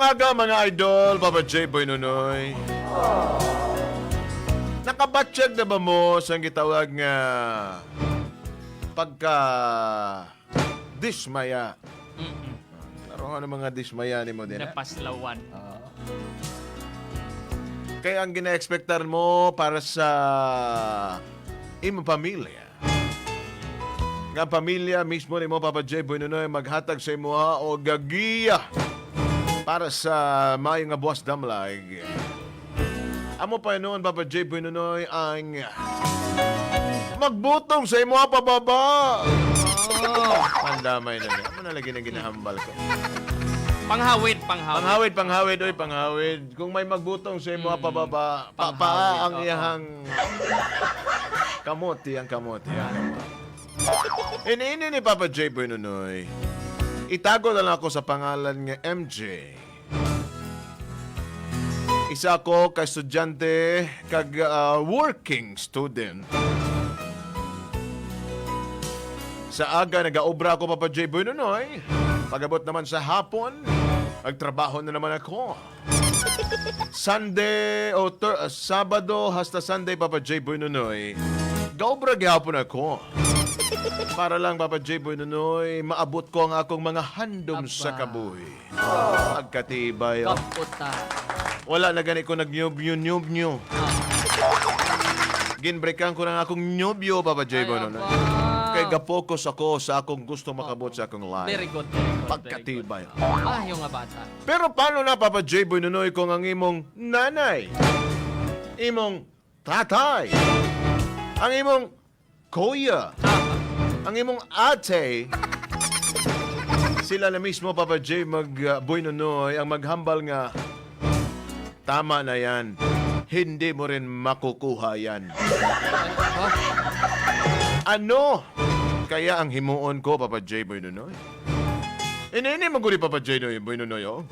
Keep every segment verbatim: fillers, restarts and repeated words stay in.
Aga, mga idol, Papa J Boy Nonoy. Nakabatyag na ba mo sa gitawag nga pagka-dismaya? Mm-mm. Klaro nga ang mga dismaya nimo din, eh. Napaslawan. Ah. Kaya ang gina-expectar mo para sa imong pamilya, nga pamilya mismo nimo, Papa J Boy Nonoy, maghatag sa imo, ha, o gagiya para sa maayo nga buwas damlag. Amo pa noon, Papa J Boy Nonoy, ang magbutong sa imo, ha, pababa. Oh. Pandamay na niya. Amo na lagi na ginahambal ko. Panghawid, panghawid. Panghawid, panghawid, oy, panghawid. Kung may magbutong sa imo, ha, Mm. pababa, pa-, Panghawid, paa ang oo. iyahang kamote, ang kamote, ang kamote. Ini, ini ni Papa J Boy Nonoy. Itago na lang ako sa pangalan nga M J. Isa ako ka estudyante kag, ah, working student. Sa aga, nagaobra ako, Papa J Boy Nonoy. Pag-abot naman sa hapon, nagtrabaho na naman ako. Sunday o Thur-, ah, Sabado hasta Sunday, Papa J Boy Nonoy, gaobra gihapon ako. Para lang, Papa J Boy Nonoy, maabot ko ang akong mga handom sa Aba. kabuhi. Pagkatibay, oh. Kaputa. Wala na gani ko nagnyubnyo-nyubnyo. Ah. Ginbreakan ko na nga akong nyubyo, Papa J Ay, Boy Nonoy. Aba. Kay ga-focus ako sa akong gusto makabot Oo. sa akong life. Very good, very good, very Pagkatibay. good. Maayo nga bata. Pero paano na, Papa J Boy Nonoy, kung ang imong nanay, imong tatay, ang imong kuya, Ah. ang imong ate, sila na mismo, Papa J, mag, uh, Boy Nonoy, ang maghambal nga, "Tama na yan. Hindi mo rin makukuha yan." Ah. Ano kaya ang himuon ko, Papa J, Boy Nonoy? Ini-ini man gud ni Papa J, Noy, Boy Nonoy, oh.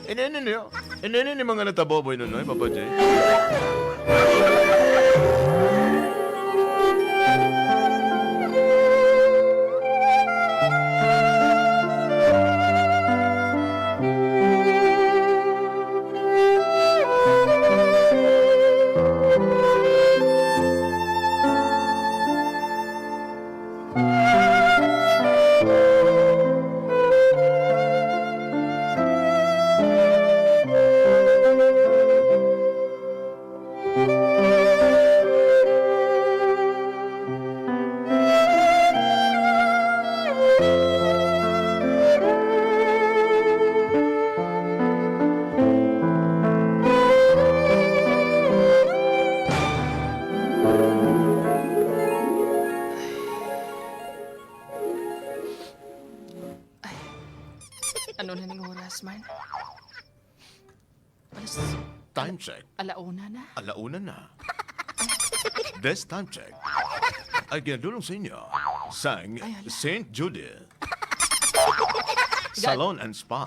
Ini-ini niyo. Ini-ini ni mga natabo, Boy Nonoy, Papa J. Ay, ano na ning oras man? Alas Time check. Alauna na. Alauna na. This time check ay ginadulong sa inyo sang Ay, hala. Saint Judy Ga- Salon and Spa.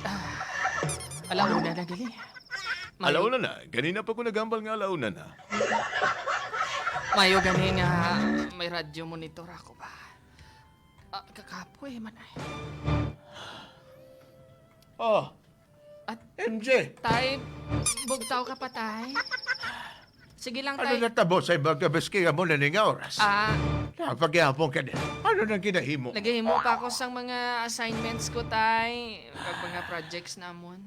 Ah, alauna na gali. Mayo- Alauna na. Ganina pa ko nagambal nga alauna na. Mayo gani nga may radyo monitor ako ba? Ah, kakapoy man ay. Oh, At M J. Tay, bugtaw ka pa, tay? Sige lang, Ano tay. natabo sa ibang gabi kaya mo na ning oras? Ah. Napagyapon ka din. Ano nang ginahimo? Nagahimo pa ako sang mga assignments ko, tay. Kag mga projects namon.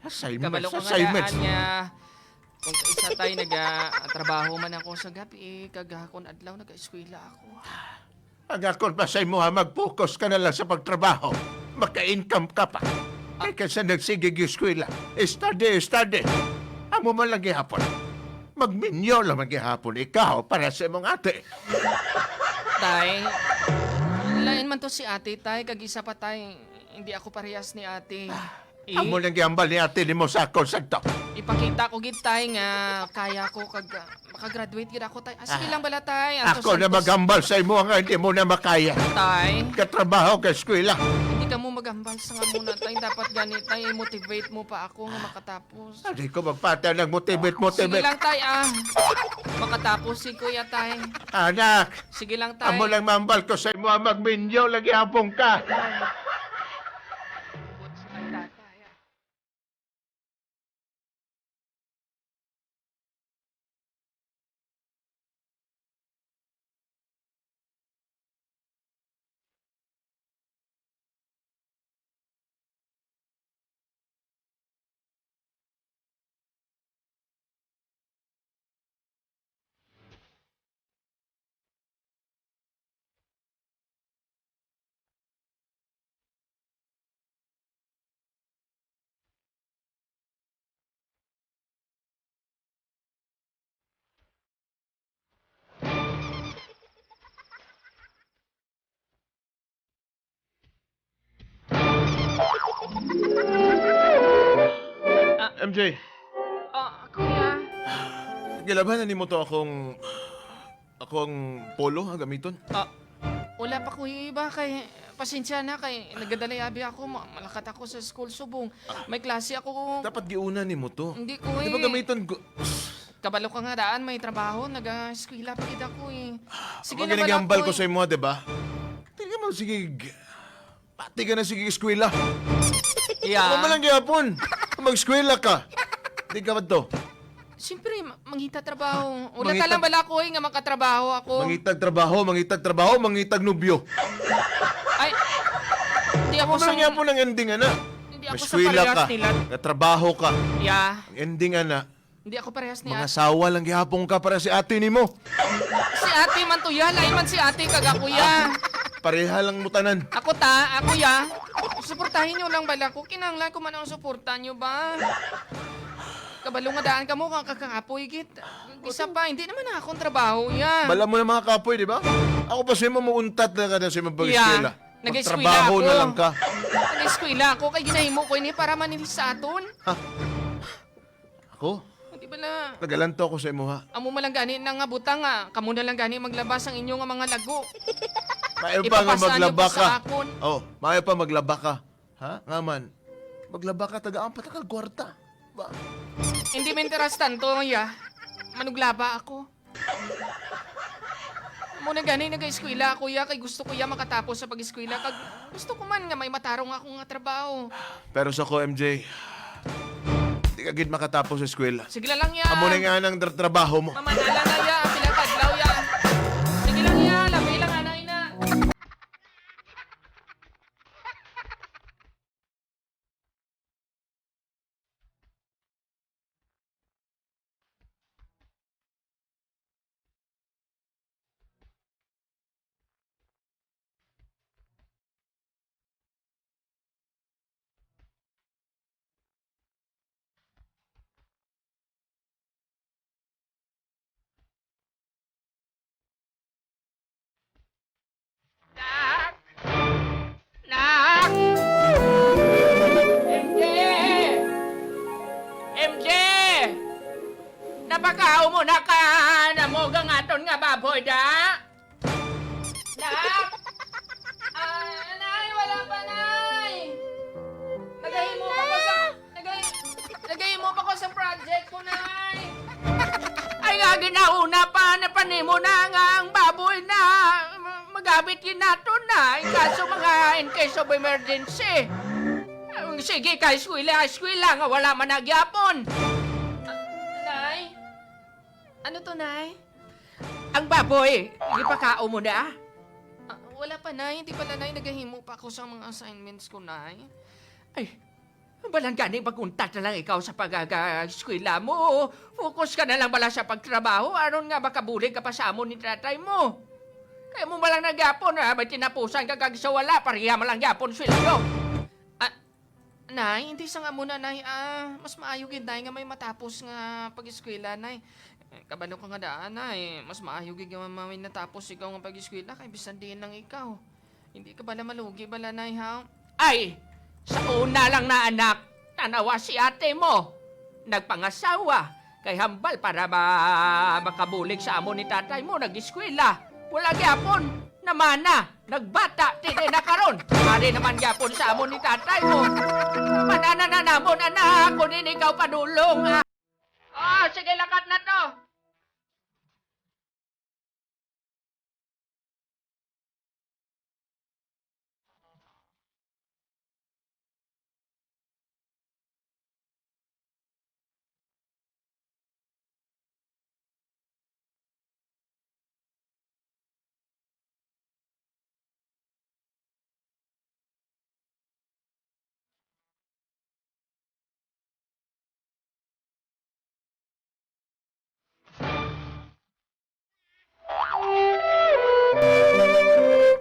Assignments, Kabalo ko nga assignments. daan nga kung isa, tay, naga-, trabaho man ako sa gabi, kag gahapon adlaw nag-eskwela ako. Ang akon pa sa imo, ha, mag-focus ka na lang sa pagtrabaho. Maka-income ka pa. Kay kaysa nagsigig eskwela, study, study. Amo man lang gihapon. Magminyo lang man gihapon ikaw para sa imong ate. Tay, lain man to si ate, tay. Kag isa pa, tay, hindi ako parehas ni ate. Eh? Amo nang gihambal ni ate nimo sa akon, sagto. Ipakita ko gid, tay, nga kaya ko kag, ah, makagraduate gid ako, tay. Ah, sige Ah. lang bala, tay. Antos, Ako na antos. maghambal sa imo nga hindi mo na makaya. Tay. Katrabaho ka eskwela. Hindi ka mo maghambal sa nga muna, tay. Dapat gani, tay, i-motivate mo pa ako nga makatapos. Hindi ko magpatay ng motivate, Sige motivate. lang, tay, ah. Makatapos si kuya, tay. Anak, Sige lang, tay. amo lang mambal ko sa imo, magminyo lagi hapon ka. Butsi lang, tatay. M J. Ah, kuya. Gilabhan na nimo to akong, akong polo nga gamiton? Ah, wala pa, kuya, iba kay pasensya na kay nagadalay abi ako, ma-, malakat ako sa school subong. Ah. May klase ako. Dapat giuna nimo to. Hindi, kuya. Di ba gamiton ko? Kabalo ka nga daan, may trabaho, naga-eskwela pa gid ako, eh. Sige na, gani bala, gambal ko, kuya, sa imo, di ba? Di ka man sige g-, Pati ka na sige eskwela. Yeah. Ako man lang gihapon. Mag-eskwela ka. Di ka ba to? Siyempre, ma-, mangita trabaho. Wala ka lang bala, kuy, nga makatrabaho ako. Mangitag trabaho, mangitag trabaho, mangitag nobyo. Ay, hindi ako Ako man lang sa gihapon ang ending, ana. Hindi ako sa Eskwela parehas ka, nila. Natrabaho ka. Yeah. Ang ending, ana, Hindi ako parehas ni Mga ate. Sawa lang gihapon ka para si ate nimo. Si ate man to, ya. Lain man si ate kag ako, ya. Ah, pareha lang mo tanan. Ako ta, ako, ya. Suportahin niyo lang bala ko. Kinahanglan ko man ang suporta niyo ba? Kabalo nga daan kamo, ka-, ka-, kakapoy gid. Isa pa, hindi naman na akong trabaho, ya. Bala mo na mga kapoy, di ba? Ako pa sa imo, muuntat na ka na sa imong pag-eskwela. Ya. Nag-eskwela Magtrabaho ako. Na lang ka. Nag-eskwela ako, kay ginahimo ko ini para manili sa aton. Ha? Ako? Di ba na? Nagalanto ako sa imo, ha? Amo man lang gani na nga butang nga, kamo na lang gani maglaba sang inyo nga mga lago. Maayo pa nga Ipapasa niyo maglaba pa sa ka. Akon. Oh, maayo pa maglaba ka. Ha? Nga man, maglaba ka, tagaan pa ta kag kwarta. Ba? Hindi, mientras tanto, ya, manuglaba ako. Amo na gani, nag-eskwela ako, ya, kay gusto ko, ya, makatapos sa pag-eskwela. Kag gusto ko man nga may matarong ako nga trabaho. Pero sa ko, M J, di ka gid makatapos sa eskwela. Sige na lang, ya. Amo na nga nang tra-, trabaho mo. Mamana lang na, ya. Pila ka adlaw, ya. Sige lang, ya. Labi lang, ana, ina. Nak! Nak! M J! M J! Napakaon mo na ka na mo gangaton nga baboy, da? Nak! Ah, anay, wala pa, nay! Nagahimo pa ko sa, nagay-, nagahimo pa ko sa project ko, nay! Ay, nga ginahuna pa, napanimo na nga ang baboy na ma-, magamit ginato na, in kaso mga in case of emergency. Ang sige ka, eskwela, eskwela, nga wala man na gyapon. Ah, nay? Ano to, nay? Ang baboy, gipakaon mo na? Ah, wala pa, nay. Hindi pala, nay. Nagahimo pa ako sa mga assignments ko, nay. Ay, balang gani, mag-untat na lang ikaw sa pag-, aga-, eskwela mo. Focus ka na lang bala sa pagtrabaho. Aron nga makabulig ka pa sa amo ni tatay mo. Kaya mo malang nagyapon, ah, may tinapusan ka kag sa wala, pareha man lang gyapon sweldo. Ah, Nay, hindi sa nga muna, Nay, ah, mas maayo gid, Nay, nga may matapos nga pag-eskwela, Nay. Eh, kabalo ka nga daan, Nay, mas maayo gid nga may natapos ikaw nga pag-eskwela kay bisan diin lang ikaw. Hindi ka bala malugi bala, Nay, ha? Ay, sa una lang na, anak, tanawa si ate mo. Nagpangasawa, kay hambal para ma-, makabulig sa amo ni tatay mo, nag-eskwela. Wala gyapon, namana. Nagbata, tini na karon. Ari naman gyapon sa amon ni tatay mo. Manana na namon, anak, kung hindi ikaw padulong, ah. Ah, sige, lakat na to.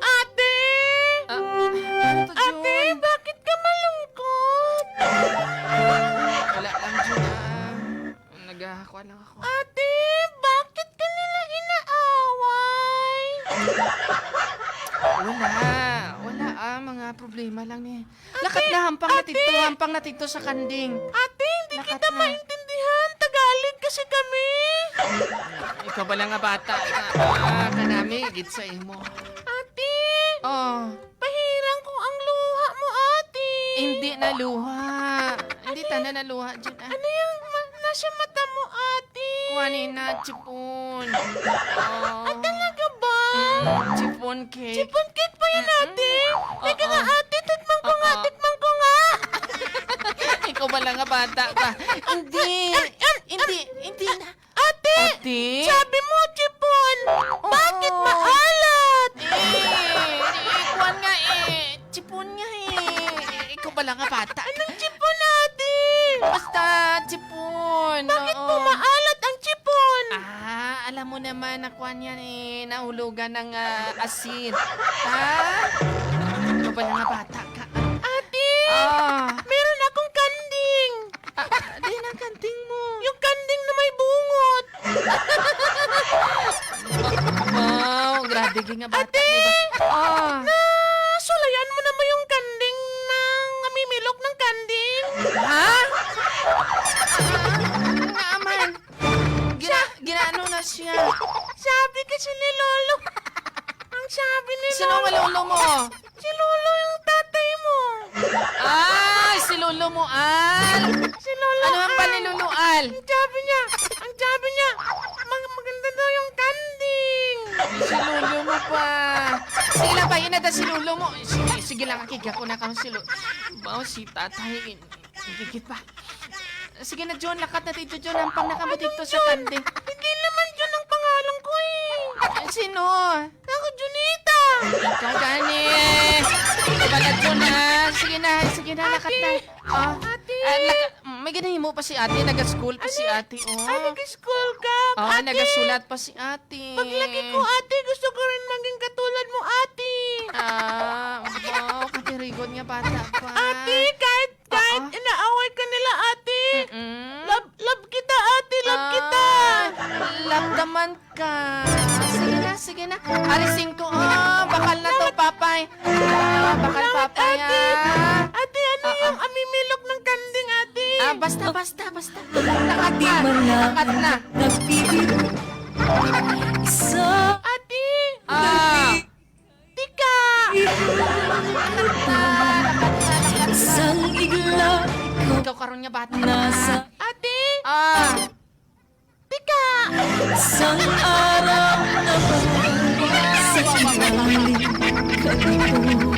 Ate! Ah, ano to, Ate, Jun? Bakit ka malungkot? Wala lang, Jun, ah. Nagakuha lang ako. Ate, bakit ka nila inaaway? Wala. Wala, ah. Mga problema lang ni. Lakat na, hampang na tidto, hampang na tidto sa kanding. Ate, hindi kita maintindihan. Tagalog kasi kami. Ikaw bala nga bata ka. Ah, kanami, gid sa imo. Ate! Oh. Pahirang ko ang luha mo, ate. Hindi na luha. Hindi tanan na luha dyan, ah. Ano yung ma-, nasa mata mo, ate? Kuhanin na, chipon. Oh. Ah, talaga ba? Mm, chipon cake. Chipon cake pa yan, ate? Mm-mm. Teka nga, ate, tikman ko nga, tikman ko nga. Ikaw bala nga bata ka. Hindi. Hindi. Hindi na. Ate! Ate? Sabi mo, chipon! Oo. Bakit maalat? Eh, eh, kuwan nga eh. Chipon nga eh. Ikaw bala nga bata. Anong chipon, ate? Basta, chipon. Bakit po Oo. maalat ang chipon? Ah, alam mo naman na kuwan yan eh. Nahulugan ng ah, asin. Ha? Ikaw bala nga bata ka. Ate! Ah. Meron akong kanding! Ah, ah, di na kanding mo. Yung kanding na may bungot. Wow, grabe, gid nga bata, Ate! Di ba? Ah. Nasulayan mo na ba yung kanding ng namimilok ng kanding? Ha? Nga man. Gina-, ginaano na siya? Sabi kasi ni Lolo. Ang sabi ni Sino Lolo. Sino nga lolo mo? Si Lolo yung tatay mo. Ay, si Lolo mo, Al. Si Lolo Ano ang Al. Pali Lolo Al? Ang sabi niya, ang sabi niya, mag- maganda daw yung kanding. Si Lolo mo pa. Sige lang, pahinada si Lolo mo. Sige, sige lang, kikya ko na kang si Lolo. Bao si tatay. Gigit pa. Sige na, John. Lakat na dito, John. Hampang na kamo dito sa John? Kanding. Hindi naman John ang pangalan ko eh. Eh, sino? Ako, Junita. Ikaw gani. Ikaw pala, John, ha? Sige na, sige na, lakat na. Ate. Oh. Ate. Ah, laka- may ginahimo pa si ate. Naga-school pa si Ano? ate, oh. Ay, nag-school ka? Oh, Ate. nagasulat pa si ate. Paglaki ko, ate, gusto ko rin maging katulad mo, ate. Ah, wow, katirigon nga bata pa. Ate, kahit Kahit Oo. inaaway ka nila, ate. Mm-mm. Love, love kita, ate. Love kita. Ah, love naman ka. Sige na, sige na. Ari singko. Oh, bakal na to, papay. Ah, bakal, Salamat, papay, ate. ah. Ate, ano Oo. yung amimilok ng kanding, ate? Ah, basta, basta, basta. Lakat na. Lakat na. Nagbibiro. Isa. Ate. Ah. Tika! Isang igla, ikaw Ikaw karon nga bata. Nasa Ate! Ah! Tika! Isang araw na ba sa ilalim ka dito?